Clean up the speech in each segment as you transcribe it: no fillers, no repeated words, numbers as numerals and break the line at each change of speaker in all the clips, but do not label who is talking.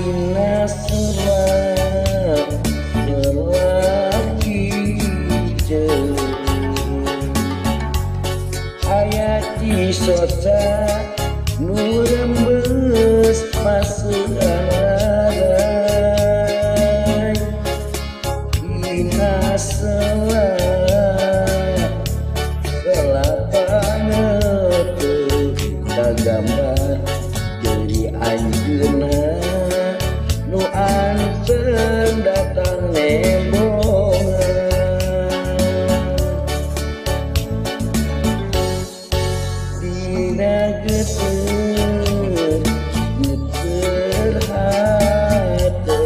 Dina sela selaki jeuh aya cisoca nu rembes maseuan larai. Dina sela sela pangeteu kagambar deui anjeunna nu anteng datang nembongan. Dina geter geter hate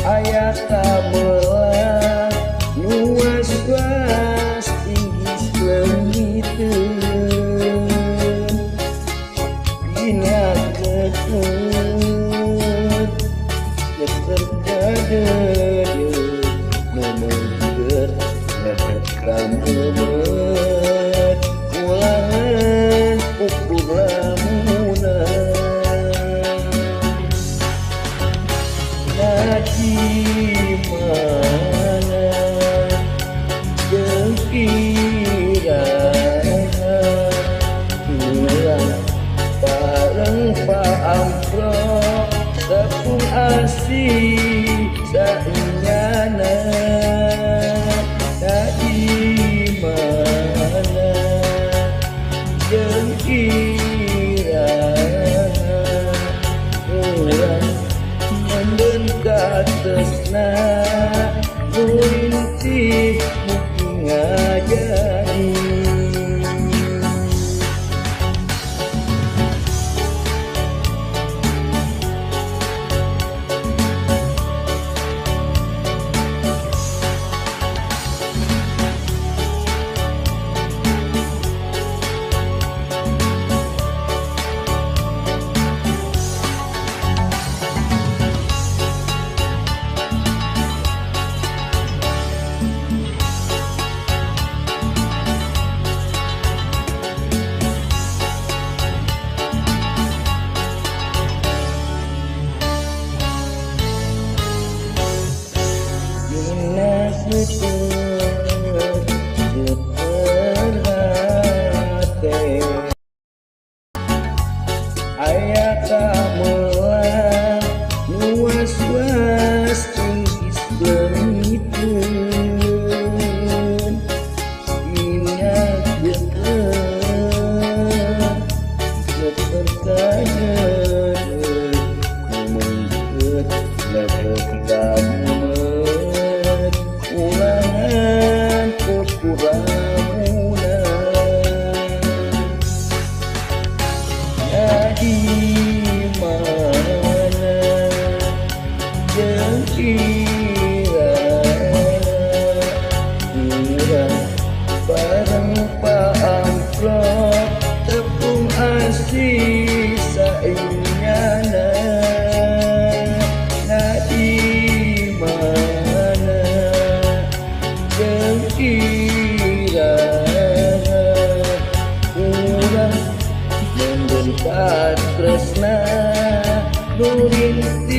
aya kabelah nu was-was inggis leungiteun. Dina geter geter kadeudeuh nu meungkeut lebet ka meumeut ulangan ukur lamunan. Di mana jeung iraha urang bareng Pak Amprok tepung asih saenyana. Di mana jeung iraha urang menden katresna nu lintih mugi ngajadi. Dina geter geter hate aya kamelang nu was-was inggis leungiteun. Dina geter geter kadeudeuh nu meungkeut lebet ka meumeut ulangan ukur lamunan. Di mana jeung iraha urang bareng Pak Amprok tepung asih saenyana. Di mana jeung iraha urang menden katresna nu lintih.